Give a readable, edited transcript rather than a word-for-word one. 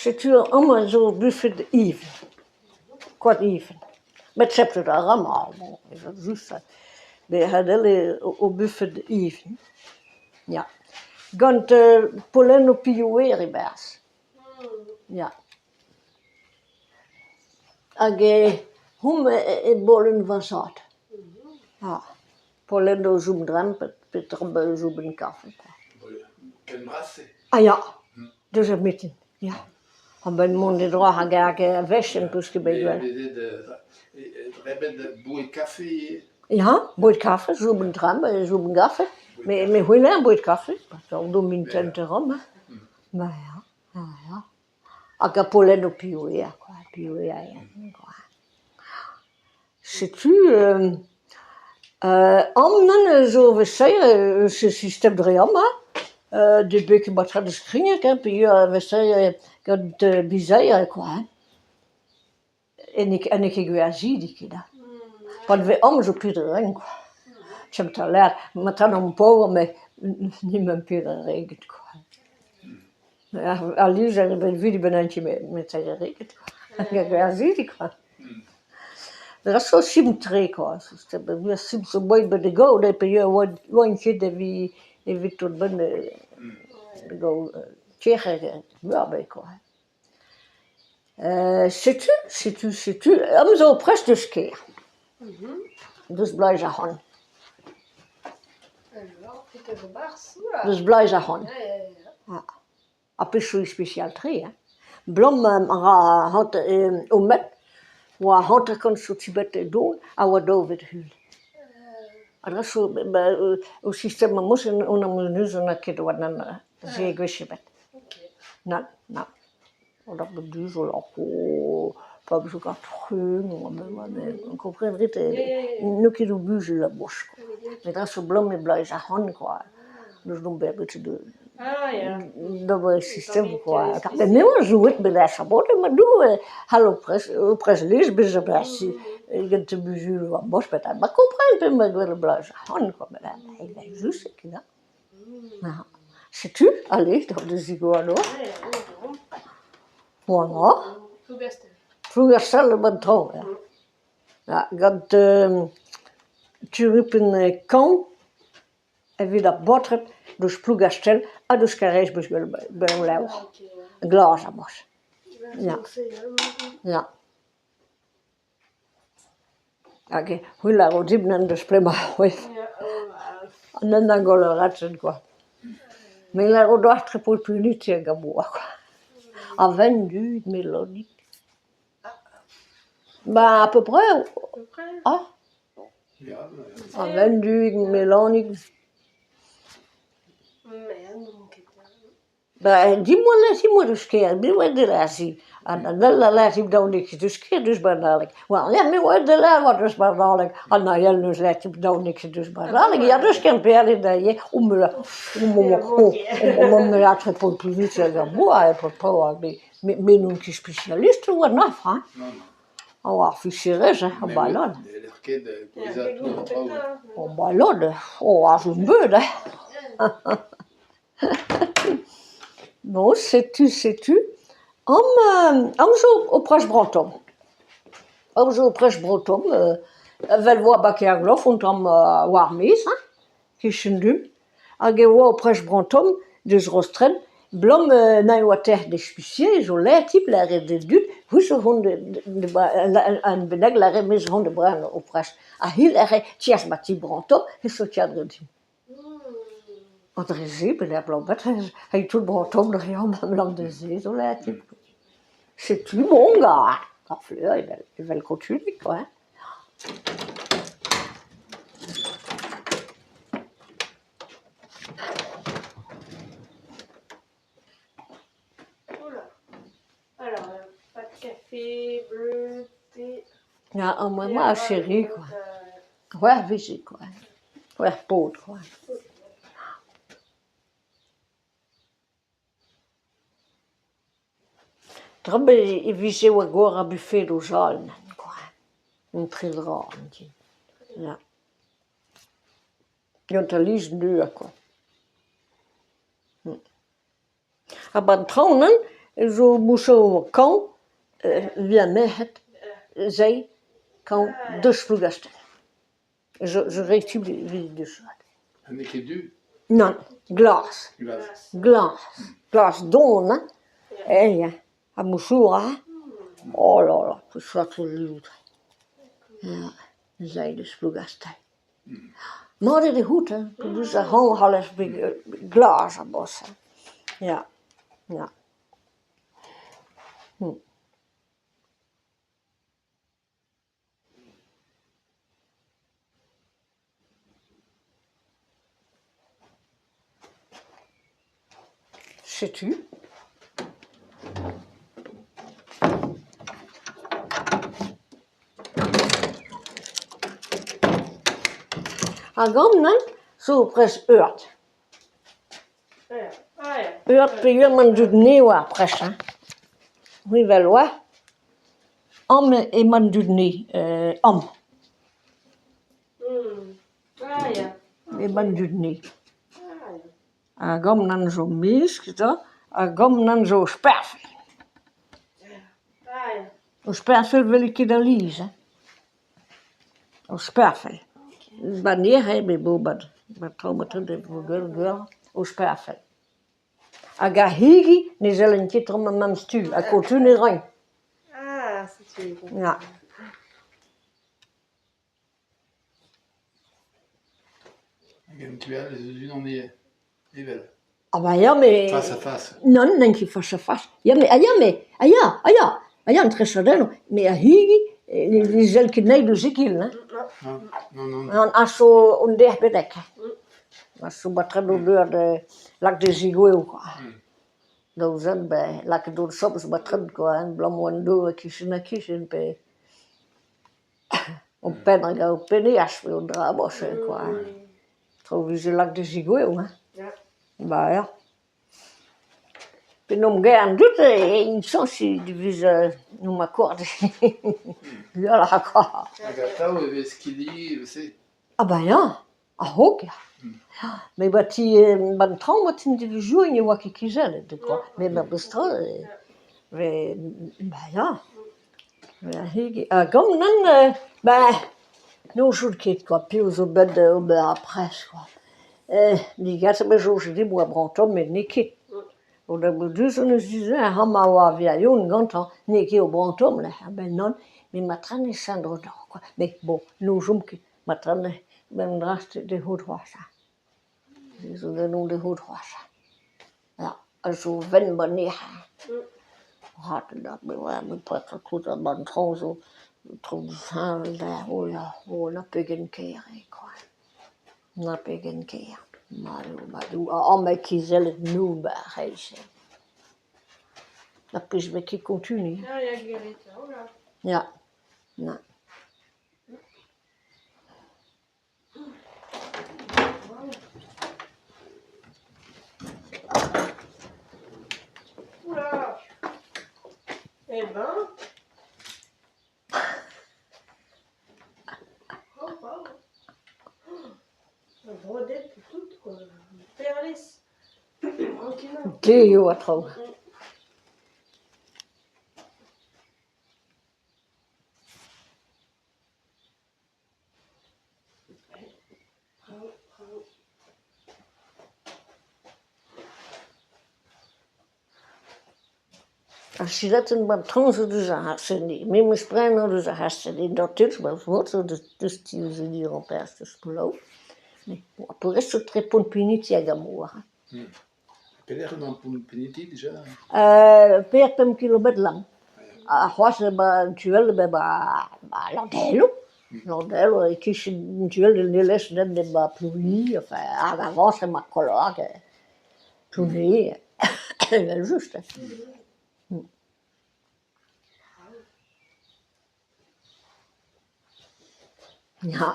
Setu amañ zo bufed ivin, koad ivin. Met seblant a ra mat bon evel-just bezañ eo o bufed ivin, ya. Gant pollennoù pilhoù-er e-barzh, ya. Hag homañ eo bolenn va zad, ya. Pollennoù zo trempet peotramant soubenn kafe kwa. Ken bras-se ? Ah ya, deus ar mintin, ya. A-benn mont en-dro hag a-wech em peus ket bet gwell. Drebet boued kafe ivez ? Ya, boued kafe, soubenn tremp, soubenn gafe. Met me c'houlenn boued kafe, pa mintin a ran hein. Ma ya, ya ya. Hag ar pollennoù pilhoù-er kwa, pilhoù-er kwa. Setu amañ zo 'vesaer eus sistem dre amañ debret ket da skrigneg hein peogwir e vesaer gant bizeier kwa hein. Ha n'eo ket gwerzhidig ket hein. Pa vez amañ zo tud a-raok kwa. Chom 'ta lec'h omp paour met n'emañ ket ar reged kwa. Al lizher met gwerzhidig kwa. Zo simpl-tre kwa, 'oan ket evit dont 'benn meurbet kwa. Setu, setu, setu, amañ zo prest deus kêr, deus bloaz ac'hann. Deus bloaz ac'hann. Ar pezh zo ispisial-tre hein. 'Blam a ra o met 'oa 50 zo bet don ha 'oa daou vet hul. Ha dre zo o sistem amañ on neuze n'a ket 'oa se gwech ebet. Nann, nann. Kompren a rit n'eo ket o bugel a-boch kwa. Met dre zo 'blam e blij ac'hann kwa. N'eus domp bet d'ober sistem kwa. Me 'oa jouet bet ar chabodenn ma doue c'hallo prest lez bezañ gant bugel a-boch ma kompren p'emañ gwell blij ac'hann kwa evel-just eo Setu, allez, da zigorañ. Voilà. Plougastel emañ an traoñ, ya. Ya, gant churupenn kañv evit ar baotred deus Plougastell ha deus Karaez 'meus gwellet o levr. Glas amañ. Ya, ya. Hag c'hwi 'lâro din n'en deus p'emañ c'hwezh. An hent a goll ur razen kwa. Me 'lâro deoc'h tre punitiñ hag am boa kwa. A vent du melonik. Ba à peu près ah A vent du melanik. Ba dimwell eo deus ket me oa deus an holl a lâr n'eo ket deus ket deus Banaleg. War-lerc'h me oa da lâret deus Banaleg ha na ell neus lâret n'eo ket deus Banaleg ya deus Kemperle da ivez me n'on ket spesialist war an afer hein. War ar ficherezh hein, ba lod. N'heller ket gouezhañ tout an traoù. Oh ba lod, oh ar beud hein. Bon, setu, setu. Amañ amañ zo o prest breton. Amañ zo o prest breton evel 'oa 'ba Kerglof un tamm war ar maez hein, 'kichen du. Hag e oa o prest breton deus Rostrenn 'blam na e oa tec'h d'e spesier zo lec'h lâret d'e dud c'hwi zo 'vont un bennak lâret me zo 'vont da brenañ o prest. Ha hi 'lâre tiez ma ti Breton he sokial ganti. An dre-se bezañ bloavet eo tout breton dre amañ abalamour da se zo lakaet. Setu bon ar fleur evel evel kotudig kwa hein. Ya amañ emañ ar chéri kwa. C'hwec'h 'vije kwa, c'hwec'h paotr kwa. Tra e vije war gor ar bufedoù jalm kwa, un tri dra ya. Gant al lizh-du kwa. Ha 'ba 'n traoñ neuze. Zo mouchou kañv evit ar merc'hed, se kañv deus Plougastell. Zo ret evit Ha n'eo ket du ? Nann, glas. Glas. Glas, glas don hein, eh ya, ha mouchouer hein, oh là là peseurt liv ya, ez ae deus Plougastell. Mat eo da c'hoût hein peogwir ar c'hañv a c'hallez bezañ glas a-barzh hein, ya, ya. Setu. Hag amañ zo prest urt. Urt peogwir an dud nev ar prest hein. C'hwi 'wel 'oa amañ emañ an dud nev amañ. Emañ an dud nev. Hag amañ zo mesk da hag amañ zo sperfel. Ur sperfel 'welit ket alies hein. Ur sperfel. 'Ba nec'h eo bet bob ur sperfel. Hag ar c'higi ne sellent ket tra ma memes tu ha kontinuiñ a raint. Ya. Hag en tu all ez eus unan ivez, evel. Ah bah ya met... Face à face. Nann, n'int ket face à face. Ya met, ah ya met, ah ya, ah ya, ah ya an tresadennoù, met ar c'higi ne sell ket anezhi deus egile hein. Non, non, non. An a zo un derc'h bennak. A zo matre'n o deur da lak da zegouezho kwa. Daou zen ben lakaet o chom zo matre'n kwa hein abalamour an dour e-kichen-ha-kichen pe Ho penn hag ho penn-eas eo an dra a-boch kwa. Traoù 'vije lakaet da zegouezho hein. Ba ya. Penaos 'gar an dud int sañset divizañ n'omp akordet. Ya kwa. Hag atav e vez kilhigi evel-se ? Ah bah ya, a-raok ya. Met 'ba ti 'ba an traoñ 'ba ti an devezhioù ne oa ket kizellet kwa, met memestra e bah ya. Hag amañ ben n'ouzon ket kwa piv zo bet d'ober ar pres kwa. Degaset 'm eus soñj din 'oa brav-tomm met n'eo ket. Amañ 'oa aviañ gantañ n'eo ket brav-tomm lec'h ben nann met matre'n e Saint-Dredan kwa met bon n'ouzon ket matre'n un dra da c'hoût c'hoazh hein. Se zo ganin da c'hoût c'hoazh. Ya, a zo wenn 'ba nec'h rak koulz 'ba an traoñ zo traoù disheñvel dezhe oh ya, oh na pegen ker eo kwa, na pegen ker. Madoù, madoù, amañ eo kizellet 'nout 'ba ar c'hreiz-se. Ar pezh 'vez ket kontuniñ. Ya, ya. Te eo an traoù. Ar sigaretenn 'ba traoñ zo deus ar c'hastell me 'm eus prenet deus ar c'hastell deus ti deus Plougou peurrest zo tre Pont-Peniti hag ar mor hein. Pelec'h emañ Pont-Peniti dija ? Pevar-pemp kilometr 'lam. Ha c'hoazh 'ba an tu all 'ba Landelo, Landelo e-kichen an tu all 'ba Plouie enfin hag avañs emañ Kallag, Plounevez evel-just. Ya.